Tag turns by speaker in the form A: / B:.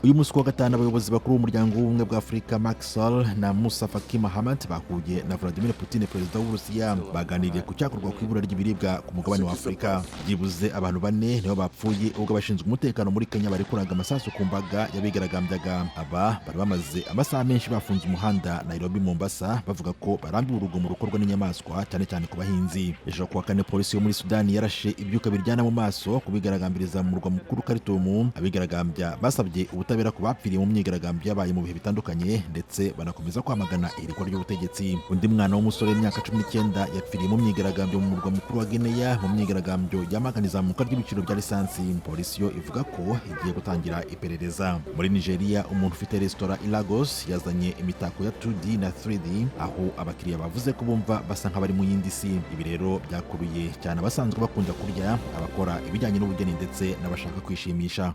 A: Uyu munsi kuwa gatanu, abayobozi bakuru b'Umuryango w'Ubumwe bwa Afurika, Macky Sall na Moussa Faki Mahamat, bahuye na Vladimir Putin, perezida w'Uburusiya. Baganiriye ku cyakorwa ku ibura ry'ibiribwa ku mugabane wa Afurika. Byibuze abantu bane nibo bapfuye ubwo abashinzwe umutekano muri Kenya barekuraga amasasu ku mbaga y'abigaragambyaga. Aba bari bamaze amasaha menshi bafunze umuhanda Nairobi Mombasa, bavuga ko barambiwe urugomo rukorwa n'inyamaswa, cyane cyane ku bahinzi. Ejo kuwa kane, polisi yo muri Sudani yarashe ibyuka biryana mu maso kubigaragambiriza mu murwa mukuru Khartoum. Abigaragambya basabye ubutabera ku bapfiriye mu myigaragambyo yabaye mu bihe bitandukanye, ndetse banakomeza kwamagana ihirikwa ry'ubutegetsi. Undi mwana w'umusore w'imyaka 19 yapfiriye mu myigaragambyo mu murwa mukuru wa Guinea, mu myigaragambyo yamagana izamuka ry'ibiciro bya lisansi. Polisi yo ivuga ko igiye gutangira iperereza. Muri Nigeria, umuntu ufite resitora i Lagos yazanye imitako ya 2D na 3D, aho abakiriya bavuze ko bumva basa nk'abari mu yindi si. Ibi rero byakuruye cyane abasanzwe bakunda kurya, abakora ibijyanye n'ubugeni ndetse n'abashaka kwishimisha.